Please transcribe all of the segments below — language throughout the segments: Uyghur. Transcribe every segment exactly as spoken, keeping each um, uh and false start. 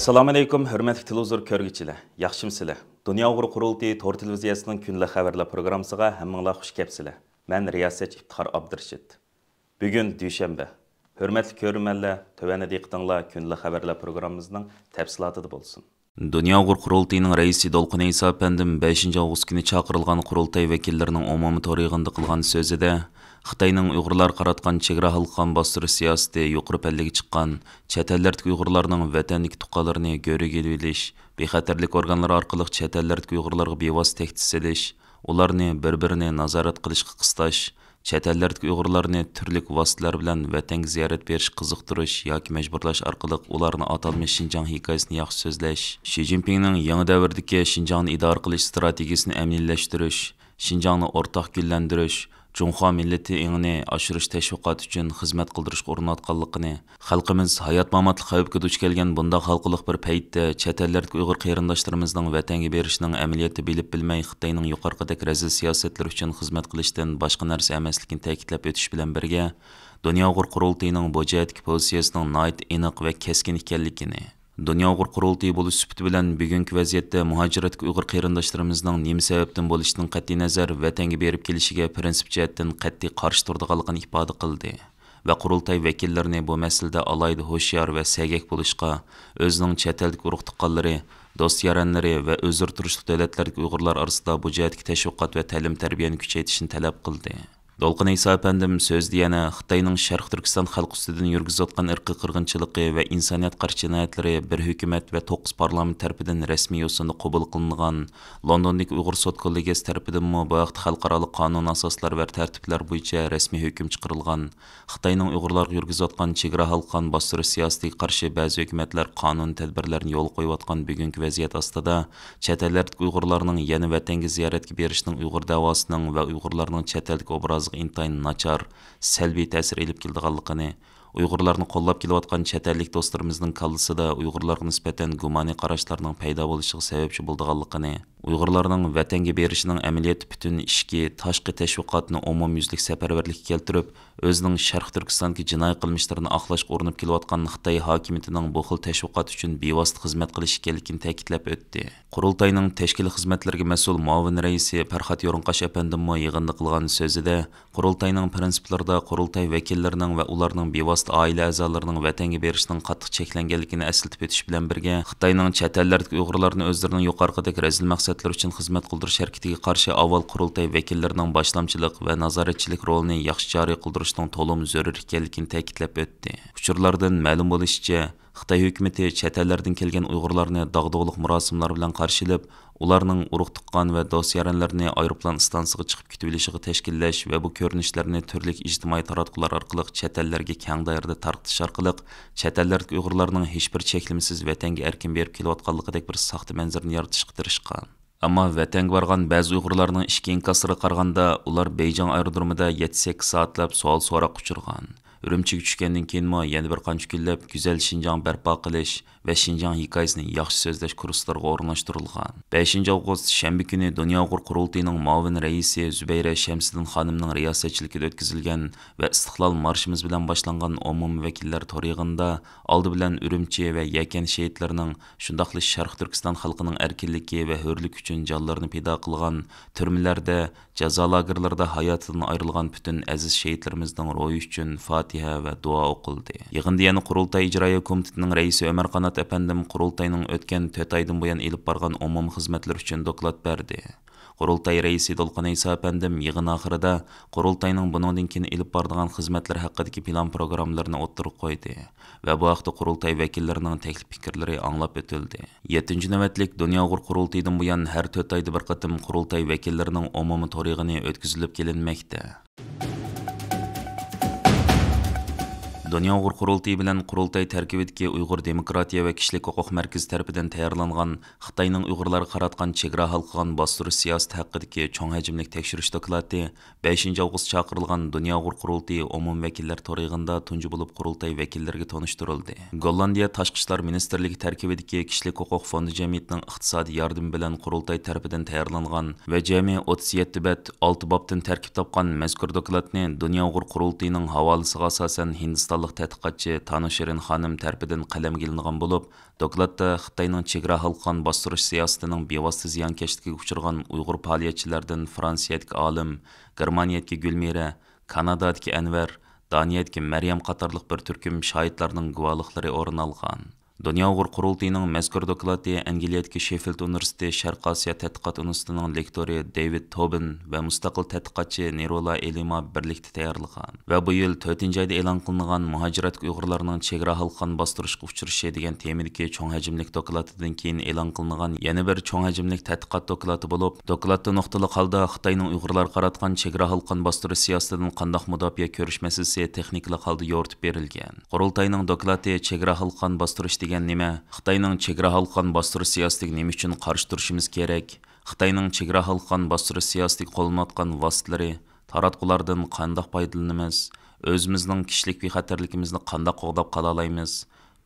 ئەسسالامۇئەلەيكۇم، ھۆرمەتلىك تېلېۋىزور كۆرگۈچىلەر، ياخشىمۇسىلەر؟ دۇنيا ئۇيغۇر قۇرۇلتىيى تور تېلېۋىزىيەسىنىڭ كۈندىلىك خەۋەرلەر پروگراممىسىغا ھەممىڭلار خۇش كەپسىلەر. مەن رىياسەتچى ئىپتىخار ئابدۇرېشىت. بۈگۈن دۈشەنبە. ھۆرمەتلىك كۆرۈرمەنلەر، تۆۋەندە دىققىتىڭلار كۈندىلىك خەۋەرلەر پروگراممىمىزنىڭ تەپسىلاتىدا بولسۇن. دۇنيا ئۇيغۇر قۇرۇلتىيىنىڭ رەئىسى دولقۇن ئەيسا ئەپەندىم بەشىنچى ئاۋغۇست كۈنى چاقىرىلغان قۇرۇلتاي ۋەكىللىرىنىڭ ئومۇمىي تور يىغىنىدا قىلغان سۆزىدە، خىتاينىڭ ئۇيغۇرلارغا قاراتقان چېگرا ھالقىغان باستۇرۇش سىياسىتى يۇقىرى پەللىگە چىققان، چەت ئەللەردىكى ئۇيغۇرلارنىڭ ۋەتەندىكى تۇغقانلىرىنى گۆرۈگە ئېلىۋېلىش، بىخەتەرلىك ئورگانلىرى ئارقىلىق چەت ئەللەردىكى ئۇيغۇرلارغا بىۋاسىتە تەھدىت سېلىش، ئۇلارنى بىر-بىرىنى نازارەت قىلىشقا قىستاش، چەت ئەللەردىكى ئۇيغۇرلارنى تۈرلۈك ۋاسىتىلەر بىلەن ۋەتەنگە زىيارەت بېرىشكە قىزىقتۇرۇش ياكى مەجبۇرلاش ئارقىلىق ئۇلارنى ئاتالمىش شىنجاڭ ھېكايىسىنى ياخشى سۆزلەش، شى جىنپىڭنىڭ يېڭى دەۋردىكى شىنجاڭنى ئىدارە قىلىش ئىستراتېگىيىسىنى ئەمەلىيلەشتۈرۈش، شىنجاڭنى ئورتاق گۈللەندۈرۈش، جۇڭخۇا مىللىتى ئېڭىنى ئاشۇرۇش تەشۋىقاتى ئۈچۈن خىزمەت قىلدۇرۇشقا ئۇرۇنۇۋاتقانلىقىنى، خەلقىمىز ھايات-ماماتلىق خەۋپكە دۇچ كەلگەن بۇنداق ھالقىلىق بىر پەيتتە چەت ئەللەردىكى ئۇيغۇر قېرىنداشلىرىمىزنىڭ ۋەتەنگە بېرىشىنىڭ ئەمەلىيەتتە بىلىپ بىلمەي خىتاينىڭ يۇقىرىقىدەك رەزىل سىياسەتلىرى ئۈچۈن خىزمەت قىلىشتىن باشقا نەرسە ئەمەسلىكىنى تەكىتلەپ ئۆتۈش بىلەن بىرگە، دۇنيا ئۇيغۇر قۇرۇلتىيىنىڭ بۇ جەھەتتىكى پوزىتسىيەسىنىڭ ناھايىتى ئېنىق ۋە كەسكىن ئىكەنلىكىنى، دۇنيا ئۇيغۇر قۇرۇلتىيى بولۇش سۈپىتى بىلەن بۈگۈنكى ۋەزىيەتتە مۇھاجىرەتتىكى ئۇيغۇر قېرىنداشلىرىمىزنىڭ نېمە سەۋەبتىن بولۇشىدىن قەتئىينەزەر، ۋەتەنگە بېرىپ كېلىشىگە پىرىنسىپ جەھەتتىن قەتئىي قارشى تۇرىدىغانلىقىنى ئىپادە قىلدى ۋە قۇرۇلتاي ۋەكىللىرىنى بۇ مەسىلىدە ئالاھىدە ھوشيار ۋە سەگەك بولۇشقا، ئۆزىنىڭ چەت ئەلدىكى ئۇرۇق-تۇغقانلىرى، دوست-يارەنلىرى ۋە ئۆزئارا تۇرۇشلۇق دۆلەتلەردىكى ئۇيغۇرلار ئارىسىدا بۇ جەھەتتىكى تەشۋىقات ۋە تەلىم-تەربىيەنى كۈچەيتىشنى تەلەپ قىلدى. دولقۇن ئەيسا ئەپەندىم سۆزىدە يەنە خىتاينىڭ شەرقىي تۈركىستان خەلقى ئۈستىدىن يۈرگۈزۈۋاتقان ئىرقىي قىرغىنچىلىقى ۋە ئىنسانىيەتكە قارشى جىنايەتلىرى بىر ھۆكۈمەت ۋە توققۇز پارلامېنت تەرىپىدىن رەسمىي يوسۇندا قوبۇل قىلىنغان لوندوندىكى ئۇيغۇر سوت كوللېگىيەسى تەرىپىدىنمۇ بۇ ھەقتە خەلقئارالىق قانۇن ئاساسلار ۋە تەرتىپلەر بويىچە رەسمىي ھۆكۈم چىقىرىلغان، خىتاينىڭ ئۇيغۇرلارغا يۈرگۈزۈۋاتقان چېگرا ھالقىغان باستۇرۇش سىياسىتىگە قارشى بەزى ھۆكۈمەتلەر قانۇن تەدبىرلەرنى يولغا قويۇۋاتقان بۈگۈنكى ۋەزىيەت ئاستىدا، چەت ئەللەردىكى ئۇيغۇرلارنىڭ يەنە ۋەتەنگە زىيارەتكە بېرىشىنىڭ ئۇيغۇر دەۋاسىنىڭ ۋە ئۇيغۇرلارنىڭ چەت ئەلدىكى ئوبرازىغا ئىنتايىن ناچار، سەلبىي تەسىر ئېلىپ كېلىدىغانلىقىنى، ئۇيغۇرلارنى قوللاپ كېلىۋاتقان چەت ئەللىك دوستلىرىمىزنىڭ كاللىسىدا ئۇيغۇرلارغا نىسبەتەن گۇمانىي قاراشلارنىڭ پەيدا بولۇشىغا سەۋەبچى بولىدىغانلىقىنى، ئۇيغۇرلارنىڭ ۋەتەنگە بېرىشىنىڭ ئەمەلىيەتتە پۈتۈن ئىچكى، تاشقى تەشۋىقاتنى ئومۇميۈزلۈك سەپەرۋەرلىككە كەلتۈرۈپ، ئۆزىنىڭ شەرقىي تۈركىستاندىكى جىنايى قىلمىشلىرىنى ئاقلاشقا ئۇرۇنۇپ كېلىۋاتقان خىتاي ھاكىمىيىتىنىڭ بۇ خىل تەشۋىقات ئۈچۈن بىۋاسىتە خىزمەت قىلىشى ئىكەنلىكىنى تەكىتلەپ ئۆتتى. قۇرۇلتاينىڭ تەشكىلىي خىزمەتلىرىگە مەسئۇل مۇئاۋىن رەئىسى پەرھات يورۇنقاش ئەپەندىممۇ يىغىندا قىلغان سۆزىدە، قۇرۇلتاينىڭ پىرىنسىپلىرىدا قۇرۇلتاي ۋەكىللىرىنىڭ ۋە ئۇلارنىڭ بىۋاسىتە ئائىلە ئەزالىرىنىڭ ۋەتەنگە بېرىشىنىڭ قاتتىق چەكلەنگەنلىكىنى ئەسلىتىپ ئۆتۈش بىلەن بىرگە، خىتاينىڭ چەت ئەللەردىكى ئۇيغۇرلارنى ئۆزلىرىنىڭ يۇقىرىقىدەك رەزىل مەقسەتلىرى ئۈچۈن خىزمەت قىلدۇرۇش ھەرىكىتىگە قارشى ئاۋۋال قۇرۇلتاي ۋەكىللىرىنىڭ باشلامچىلىق ۋە نازارەتچىلىك رولىنى ياخشى جارى قىلدۇرۇشنىڭ تولىمۇ زۆرۈر ئىكەنلىكىنى تەكىتلەپ ئۆتتى. ئۇچۇرلاردىن مەلۇم بولۇشىچە، خىتاي ھۆكۈمىتى چەت ئەللەردىن كەلگەن ئۇيغۇرلارنى داغدۇغىلىق مۇراسىملار بىلەن قارشى ئېلىپ، ئۇلارنىڭ ئۇرۇق-تۇغقان ۋە دوست-يارەنلىرىنى ئايروپىلان ئىستانسىسىغا چىقىپ كۈتۈۋېلىشىغا تەشكىللەش ۋە بۇ كۆرۈنۈشلەرنى تۈرلۈك ئىجتىمائىي تاراتقۇلار ئارقىلىق چەت ئەللەرگە كەڭ دائىرىدە تارقىتىش ئارقىلىق، چەت ئەللەردىكى ئۇيغۇرلارنىڭ ھېچبىر چەكلىمىسىز ۋەتەنگە ئەركىن بېرىپ كېلىۋاتقانلىقىدەك بىر ساختا مەنزىرىنى يارىتىشقا تىرىشقان. ئەمما ۋەتەنگە بارغان بەزى ئۇيغۇرلارنىڭ ئىچكى ئىنكاسلىرىغا قارىغاندا، ئۇلار بەيجىڭ ئايرودرومىدا يەتتە-سەككىز سائەتلەپ سوئال-سوراققا ئۇچرىغان. ئۈرۈمچىگە چۈشكەندىن كېيىنمۇ يەنە بىر قانچە كۈنلەپ گۈزەل شىنجاڭ بەرپا قىلىش ۋە شىنجاڭ ھېكايىسىنى ياخشى سۆزلەش كۇرسلىرىغا ئورۇنلاشتۇرۇلغان. بەشىنچى ئاۋغۇست شەنبە كۈنى دۇنيا ئۇيغۇر قۇرۇلتىيىنىڭ مۇئاۋىن رەئىسى زۇبەيرە شەمسىدىن خانىمنىڭ رىياسەتچىلىكىدە ئۆتكۈزۈلگەن ۋە ئىستىقلال مارشىمىز بىلەن باشلانغان ئومۇمىي ۋەكىللەر تور يىغىنىدا ئالدى بىلەن ئۈرۈمچى ۋە يەكەن شېھىتلىرىنىڭ، شۇنداقلا شەرقىي تۈركىستان خەلقىنىڭ ئەركىنلىكى ۋە ھۆرلۈكى ئۈچۈن جانلىرىنى پىدا قىلغان، تۈرمىلەردە، جازا لاگېرلىرىدا ھاياتىدىن ئايرىلغان پۈتۈن ئەزىز شېھىتلىرىمىزنىڭ روھى ئۈچۈن فاتىھە ۋە دۇئا ئوقۇلدى. يىغىندا يەنە قۇرۇلتاي ئىجرائىيە كومىتېتىنىڭ رەئىسى ئۆمەر قانات ئەپەندىم قۇرۇلتاينىڭ ئۆتكەن تۆت ئايدىن بۇيان ئېلىپ بارغان ئومۇمىي خىزمەتلىرى ئۈچۈن دوكلات بەردى. قۇرۇلتاي رەئىسى دولقۇن ئەيسا ئەپەندىم يىغىن ئاخىرىدا قۇرۇلتاينىڭ بۇنىڭدىن كېيىن ئېلىپ بارىدىغان خىزمەتلىرى ھەققىدىكى پىلان پروگراممىلىرىنى ئوتتۇرىغا قويدى ۋە بۇ ھەقتە قۇرۇلتاي ۋەكىللىرىنىڭ تەكلىپ پىكىرلىرى ئاڭلاپ ئۆتۈلدى. يەتتىنچى نۆۋەتلىك دۇنيا ئۇيغۇر قۇرۇلتىيىدىن بۇيان ھەر تۆت ئايدا بىر قېتىم قۇرۇلتاي ۋەكىللىرىنىڭ ئومۇمىي تور يىغىنى ئۆتكۈزۈلۈپ كېلىنمەكتە. دۇنيا ئۇيغۇر قۇرۇلتىيى بىلەن قۇرۇلتاي تەركىبىدىكى ئۇيغۇر دېموكراتىيە ۋە كىشىلىك ھوقۇق مەركىزى تەرىپىدىن تەييارلانغان خىتاينىڭ ئۇيغۇرلارغا قاراتقان چېگرا ھالقىغان باستۇرۇش سىياسىتى ھەققىدىكى چوڭ ھەجىملىك تەكشۈرۈش دوكلاتى بەشىنچى ئاۋغۇست چاقىرىلغان دۇنيا ئۇيغۇر قۇرۇلتىيى ئومۇمىي ۋەكىللەر تور يىغىنىدا تۇنجى بولۇپ قۇرۇلتاي ۋەكىللىرىگە تونۇشتۇرۇلدى. گوللاندىيە تاشقى ئىشلار مىنىستىرلىكى تەركىبىدىكى كىشىلىك ھوقۇق فوندى جەمئىيىتىنىڭ ئىقتىسادىي ياردىمى بىلەن قۇرۇلتاي تەرىپىدىن تەييارلانغان ۋە جەمئىي ئوتتۇز يەتتە بەت، ئالتە بابتىن تەركىب تاپقان مەزكۇر دوكلاتنى دۇنيا ئۇيغۇر قۇرۇلتىيىنىڭ ھاۋالىسىغا ئاساسەن ھىندىستانلىق تەتقىقاتچى تانۇشىرىن خانىم تەرىپىدىن قەلەمگە ئېلىنغان بولۇپ، دوكلاتتا خىتاينىڭ چېگرا ھالقان باستۇرۇش سىياسىتىنىڭ بىۋاسىتە زىيانكەشلىكىگە ئۇچرىغان ئۇيغۇر پائالىيەتچىلەردىن فرانسىيەدىكى ئالىم، گېرمانىيەدىكى گۈلمىرە، كانادادىكى ئەنۋەر، دانىيەدىكى مەريەم قاتارلىق بىر تۈركۈم شاھىتلارنىڭ گۇۋاھلىقلىرى ئورۇن ئالغان. دۇنيا ئۇيغۇر قۇرۇلتىيىنىڭ مەزكۇر دوكلاتى ئەنگلىيەدىكى شېففىلد ئۇنىۋېرسىتېتى شەرقىي ئاسىيا تەتقىقات ئىنستىتۇتىنىڭ لېكتورى دېۋىد توبىن ۋە مۇستەقىل تەتقىقاتچى نېرولا ئېلىما بىرلىكتە تەييارلىغان ۋە بۇ يىل تۆتىنچى ئايدا ئېلان قىلىنغان مۇھاجىرەتتىكى ئۇيغۇرلارنىڭ چېگرا ھالقان باستۇرۇشقا ئۇچرىشى دېگەن تېمىدىكى چوڭ ھەجىملىك دوكلاتىدىن كېيىن ئېلان قىلىنغان يەنە بىر چوڭ ھەجىملىك تەتقىقات دوكلاتى بولۇپ، دوكلاتتا نۇقتىلىق ھالدا خىتاينىڭ ئۇيغۇرلارغا قاراتقان چېگرا ھالقان باستۇرۇش سىياسىتىدىن قانداق مۇداپىئە كۆرۈش مەسىلىسى تېخنىكىلىق ھالدا يورۇتۇپ بېرىلگەن. قۇرۇلتاينىڭ دوكلاتى چېگرا ھالقان باستۇرۇش دېگەن نېمە؟ خىتاينىڭ چېگرا ھالقان باستۇرۇش سىياسىتىگە نېمە ئۈچۈن قارشى تۇرۇشىمىز كېرەك؟ خىتاينىڭ چېگرا ھالقان باستۇرۇش سىياسىتىگە قوللىنىۋاتقان ۋاسىتىلىرى، تاراتقۇلاردىن قانداق پايدىلىنىمىز؟ ئۆزىمىزنىڭ كىشىلىك بىخەتەرلىكىمىزنى قانداق قوغداپ قالالايمىز؟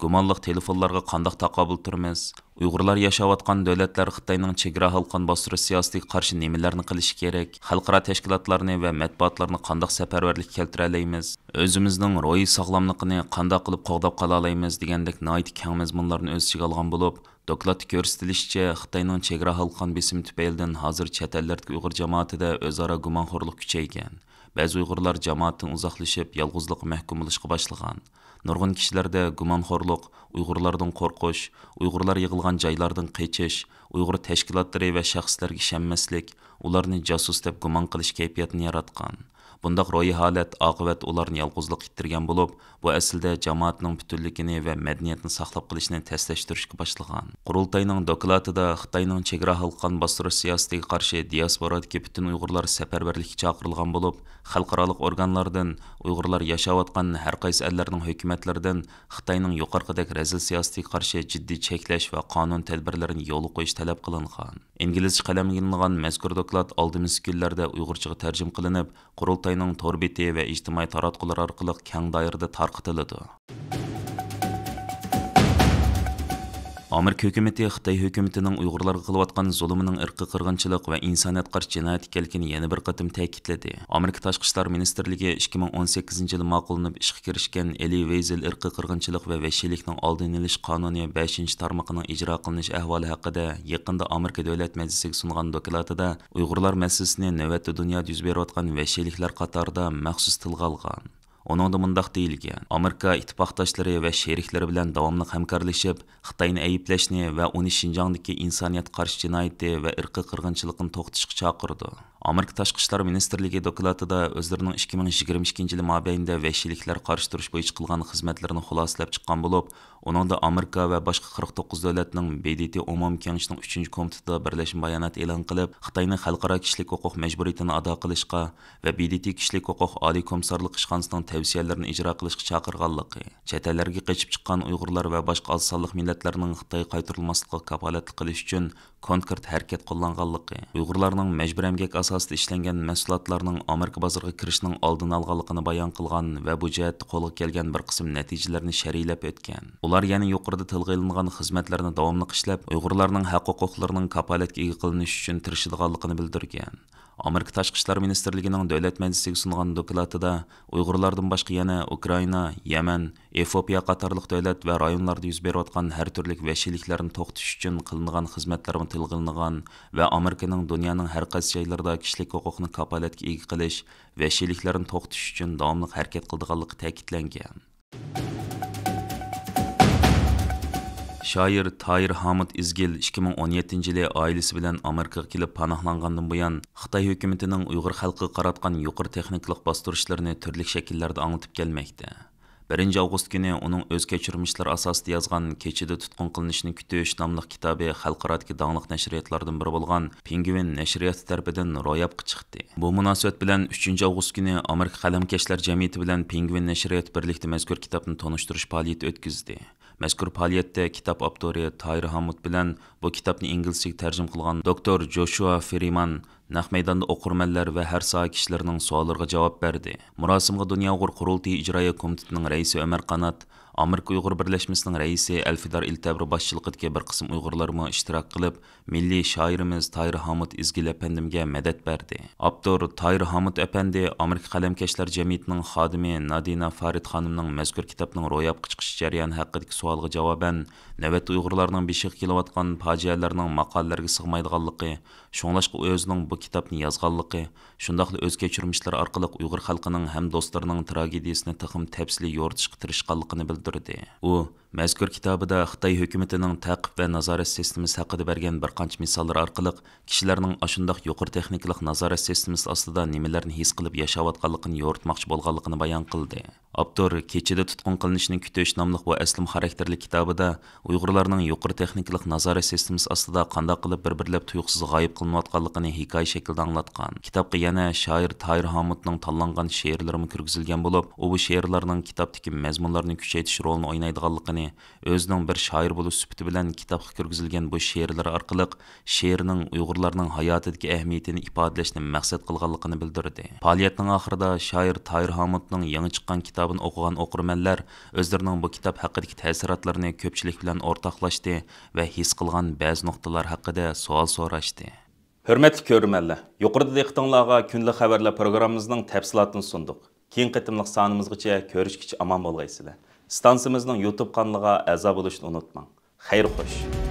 گۇمانلىق تېلېفونلارغا قانداق تاقابىل تۇرىمىز؟ ئۇيغۇرلار ياشاۋاتقان دۆلەتلەر خىتاينىڭ چېگرا ھالقان باستۇرۇش سىياسىتىگە قارشى نېمىلەرنى قىلىشى كېرەك؟ خەلقئارا تەشكىلاتلارنى ۋە مەتبۇئاتلارنى قانداق سەپەرۋەرلىككە كەلتۈرەلەيمىز؟ ئۆزىمىزنىڭ روھىي ساغلاملىقىنى قانداق قىلىپ قوغداپ قالالايمىز؟ دېگەندەك ناھايىتى كەڭ مەزمۇنلارنى ئۆز ئىچىگە ئالغان بولۇپ، دوكلاتتا كۆرسىتىلىشىچە، خىتاينىڭ چېگرا ھالقان بېسىمى تۈپەيلىدىن ھازىر چەت ئەللەردىكى ئۇيغۇر جامائىتىدە ئۆزئارا گۇمانخورلۇق كۈچەيگەن. بەزى ئۇيغۇرلار جامائەتتىن ئۇزاقلىشىپ، يالغۇزلۇققا مەھكۇم بولۇشقا باشلىغان. نۇرغۇن كىشىلەردە گۇمانخورلۇق، ئۇيغۇرلاردىن قورقۇش، ئۇيغۇرلار يىغىلغان جايلاردىن قېچىش، ئۇيغۇر تەشكىلاتلىرى ۋە شەخسلەرگە ئىشەنمەسلىك، ئۇلارنى جاسۇس دەپ گۇمان قىلىش كەيپىياتىنى ياراتقان. بۇنداق روھىي ھالەت ئاقىۋەتتە ئۇلارنى يالغۇزلۇققا ئىتتەرگەن بولۇپ، بۇ ئەسلىدە جامائەتنىڭ پۈتۈنلۈكىنى ۋە مەدەنىيەتنى ساقلاپ قېلىشنى تەسلەشتۈرۈشكە باشلىغان. قۇرۇلتاينىڭ دوكلاتىدا خىتاينىڭ چېگرا ھالقان باستۇرۇش سىياسىتىگە قارشى دىياسپورادىكى پۈتۈن ئۇيغۇرلار سەپەرۋەرلىككە چاقىرىلغان بولۇپ، خەلقئارالىق ئورگانلاردىن ئۇيغۇرلار ياشاۋاتقان ھەر قايسى ئەللەرنىڭ ھۆكۈمەتلىرىدىن خىتاينىڭ يۇقىرىقىدەك رەزىل سىياسىتىگە قارشى جىددىي چەكلەش ۋە قانۇن تەدبىرلىرىنى يولغا قويۇش تەلەپ قىلىنغان. ئىنگلىزچە قەلەمگە ئېلىنغان مەزكۇر دوكلات ئالدىمىزدىكى كۈنلەردە ئۇيغۇرچىغا تەرجىمە قىلىنىپ، قۇرۇلتاينىڭ تور بېتى ۋە ئىجتىمائىي تاراتقۇلار ئارقىلىق كەڭ دائىرىدە تارقىتىلىدۇ. ئامېرىكا ھۆكۈمىتى خىتاي ھۆكۈمىتىنىڭ ئۇيغۇرلارغا قىلىۋاتقان زۇلۇمىنىڭ ئىرقىي قىرغىنچىلىق ۋە ئىنسانىيەتكە قارشى جىنايەت ئىكەنلىكىنى يەنە بىر قېتىم تەكىتلىدى. ئامېرىكا تاشقى ئىشلار مىنىستىرلىكى ئىككى مىڭ ئون سەككىزىنچى يىلى ماقۇللىنىپ ئىشقا كىرىشكەن ئېلى ۋېيزېل ئىرقىي قىرغىنچىلىق ۋە ۋەھشىيلىكنىڭ ئالدىنى ئېلىش قانۇنى بەشىنچى تارمىقىنىڭ ئىجرا قىلىنىش ئەھۋالى ھەققىدە يېقىندا ئامېرىكا دۆلەت مەجلىسىگە سۇنغان دوكلاتىدا، ئۇيغۇرلار مەسىلىسىنى نۆۋەتتە دۇنيادا يۈز بېرىۋاتقان ۋەھشىيلىكلەر قاتارىدا مەخسۇس تىلغا ئالغان. ئۇنىڭدا مۇنداق دېيىلگەن: ئامېرىكا ئىتتىپاقداشلىرى ۋە شېرىكلىرى بىلەن داۋاملىق ھەمكارلىشىپ، خىتاينى ئەيىبلەشنى ۋە ئۇنى شىنجاڭدىكى ئىنسانىيەتكە قارشى جىنايىتى ۋە ئىرقىي قىرغىنچىلىقنى توختىتىشقا چاقىرىدۇ. ئامېرىكا تاشقى ئىشلار مىنىستىرلىكى دوكلاتىدا ئۆزلىرىنىڭ ئىككى مىڭ يىگىرمە ئىككىنچى يىلى مابەينىدە ۋەھشىيلىكلەرگە قارشى تۇرۇش بويىچە قىلغان خىزمەتلىرىنى خۇلاسىلەپ چىققان بولۇپ، ئۇنىڭدا ئامېرىكا ۋە باشقا قىرىق توققۇز دۆلەتنىڭ ب د ت ئومۇمىي كېڭىشىنىڭ ئۈچىنچى كومىتېتىدا بىرلەشمە بايانات ئېلان قىلىپ، خىتاينى خەلقئارا كىشىلىك ھوقۇق مەجبۇرىيىتىنى ئادا قىلىشقا ۋە ب د ت كىشىلىك ھوقۇق ئالىي كومىسسارلىق ئىشخانىسىنىڭ تەۋسىيەلىرىنى ئىجرا قىلىشقا چاقىرغانلىقى، چەت ئەللەرگە قېچىپ چىققان ئۇيغۇرلار ۋە باشقا ئاز سانلىق مىللەتلەرنىڭ خىتايغا قايتۇرۇلماسلىقىغا كاپالەتلىك قىلىش ئۈچۈن كونكرېت ھەرىكەت قوللانغانلىقى، ئۇيغۇرلارنىڭ مەجبۇرىي ئەمگەك ئاساسىدا ئىشلەنگەن مەھسۇلاتلارنىڭ ئامېرىكا بازىرىغا كىرىشىنىڭ ئالدىنى ئالغانلىقىنى بايان قىلغان ۋە بۇ جەھەتتە قولغا كەلگەن بىر قىسىم نەتىجىلەرنى شەرھلەپ ئۆتكەن. ئۇلار يەنە يۇقىرىدا تىلغا ئېلىنغان خىزمەتلەرنى داۋاملىق ئىشلەپ، ئۇيغۇرلارنىڭ ھەق-ھوقۇقلىرىنىڭ كاپالەتكە ئىگە قىلىنىشى ئۈچۈن تىرىشىدىغانلىقىنى بىلدۈرگەن. ئامېرىكا تاشقى ئىشلار مىنىستىرلىكىنىڭ دۆلەت مەجلىسىگە سۇنغان دوكلاتىدا ئۇيغۇرلاردىن باشقا يەنە ئۇكرائىنا، يەمەن، ئېفىوپىيە قاتارلىق دۆلەت ۋە رايونلاردا يۈز بېرىۋاتقان ھەر تۈرلۈك ۋەھشىيلىكلەرنى توختىتىش ئۈچۈن قىلىنغان خىزمەتلەرمۇ تىلغا ئېلىنغان ۋە ئامېرىكىنىڭ دۇنيانىڭ ھەر قايسى جايلىرىدا كىشىلىك ھوقۇقنى كاپالەتكە ئىگە قىلىش، ۋەھشىيلىكلەرنى توختىتىش ئۈچۈن داۋاملىق ھەرىكەت قىلىدىغانلىقى تەكىتلەنگەن. شائىر تاھىر ھامۇت ئىزگىل ئىككى مىڭ ئون يەتتىنچى يىلى ئائىلىسى بىلەن ئامېرىكىغا كېلىپ پاناھلانغاندىن بۇيان، خىتاي ھۆكۈمىتىنىڭ ئۇيغۇر خەلقىگە قاراتقان يۇقىرى تېخنىكىلىق باستۇرۇشلىرىنى تۈرلۈك شەكىللەردە ئاڭلىتىپ كەلمەكتە. بىرىنچى ئاۋغۇست كۈنى ئۇنىڭ ئۆز كەچۈرمىشلىرى ئاساسىدا يازغان كېچىدە تۇتقۇن قىلىنىشنى كۈتۈش ناملىق كىتابى خەلقئارادىكى داڭلىق نەشرىياتلاردىن بىرى بولغان پىڭگۋىن نەشرىياتى تەرىپىدىن روياپقا چىقتى. بۇ مۇناسىۋەت بىلەن ئۈچىنچى ئاۋغۇست كۈنى ئامېرىكا قەلەمكەشلەر جەمئىيىتى بىلەن پىڭگۋىن نەشرىياتى بىرلىكتە مەزكۇر كىتابنى تونۇشتۇرۇش پائالىيىتى ئۆتكۈزدى. مەزكۇر پائالىيەتتە كىتاب ئاپتورى تاھىر ھامۇت بىلەن بۇ كىتابنى ئىنگلىزچىگە تەرجىمە قىلغان دوكتور جوشۇا فرىمان نەق مەيداندا ئوقۇرمەنلەر ۋە ھەر ساھە كىشىلىرىنىڭ سوئاللىرىغا جاۋاب بەردى. مۇراسىمغا دۇنيا ئۇيغۇر قۇرۇلتىيى ئىجرائىيە كومىتېتىنىڭ رەئىسى ئۆمەر قانات، ئامېرىكا ئۇيغۇر بىرلەشمىسىنىڭ رەئىسى ئەلفىدار ئىلتەبرى باشچىلىقىدىكى بىر قىسىم ئۇيغۇرلارمۇ ئىشتىراك قىلىپ، مىللىي شائىرىمىز تاھىر ھامۇت ئىزگىل ئەپەندىمگە مەدەت بەردى. ئاپتور تاھىر ھامۇت ئەپەندى ئامېرىكا قەلەمكەشلەر جەمئىيىتىنىڭ خادىمى نادىنا فارىد خانىمنىڭ مەزكۇر كىتابنىڭ روياپقا چىقىش جەريانى ھەققىدىكى سوئالغا جاۋابەن، نۆۋەتتە ئۇيغۇرلارنىڭ بېشىغا كېلىۋاتقان پاجىئەلەرنىڭ ماقالىلەرگە سىغمايدىغانلىقى، شۇڭلاشقا ئۆزىنىڭ بۇ كىتابنى يازغانلىقى، شۇنداقلا ئۆز كەچۈرمىشلىرى ئارقىلىق ئۇيغۇر خەلقىنىڭ ھەم دوستلىرىنىڭ تراگېدىيىسىنى تېخىمۇ تەپسىلىي يورۇتۇشقا تىرىشقانلىقىنى بىلدۈردى. ئۇ مەزكۇر كىتابىدا خىتاي ھۆكۈمىتىنىڭ تەقىب ۋە نازارەت سىستېمىسى ھەققىدە بەرگەن بىر قانچە مىساللار ئارقىلىق كىشىلەرنىڭ ئاشۇنداق يۇقىرى تېخنىكىلىق نازارەت سىستېمىسى ئاستىدا نېمىلەرنى ھېس قىلىپ ياشاۋاتقانلىقىنى يورۇتماقچى بولغانلىقىنى بايان قىلدى. ئاپتور كېچىدە تۇتقۇن قىلىنىشنى كۈتۈش ناملىق بۇ ئەسلىمە خاراكتېرلىك كىتابىدا ئۇيغۇرلارنىڭ يۇقىرى تېخنىكىلىق نازارەت سىستېمىسى ئاستىدا قانداق قىلىپ بىر-بىرلەپ تۇيۇقسىز غايىب قىلىنىۋاتقانلىقىنى ھېكايە شەكلىدە ئاڭلاتقان. كىتابقا يەنە شائىر تاھىر ھامۇتنىڭ تاللانغان شېئىرلىرىمۇ كىرگۈزۈلگەن بولۇپ، ئۇ بۇ شېئىرلارنىڭ كىتابتىكى مەزمۇنلارنى كۈچەيتىش رولىنى ئوينايدىغانلىقىنى، ئۆزىنىڭ بىر شائىر بولۇش سۈپىتى بىلەن كىتابقا كىرگۈزۈلگەن بۇ شېئىرلىرى ئارقىلىق شېئىرنىڭ ئۇيغۇرلارنىڭ ھاياتىدىكى ئەھمىيىتىنى ئىپادىلەشنى مەقسەت قىلغانلىقىنى بىلدۈردى. پائالىيەتنىڭ ئاخىرىدا شائىر تاھىر ھامۇتنىڭ يېڭى چىققان كىتابىنى ئوقۇغان ئوقۇرمەنلەر ئۆزلىرىنىڭ بۇ كىتاب ھەققىدىكى تەسىراتلىرىنى كۆپچىلىك بىلەن ئورتاقلاشتى ۋە ھېس قىلغان بەزى نۇقتىلار ھەققىدە سوئال سوراشتى. ھۆرمەتلىك كۆرۈرمەنلەر، يۇقىرىدا دىققىتىڭلارغا كۈندىلىك خەۋەرلەر پروگراممىمىزنىڭ تەپسىلاتىنى سۇندۇق. كېيىنكى قېتىملىق سانىمىزغىچە كۆرۈشكىچە ئامان بولغايسىلەر. ئىستانسىمىزنىڭ يۇتۇب قانىلىغا ئەزا بولۇشنى ئۇنتۇماڭ. خەير خوش.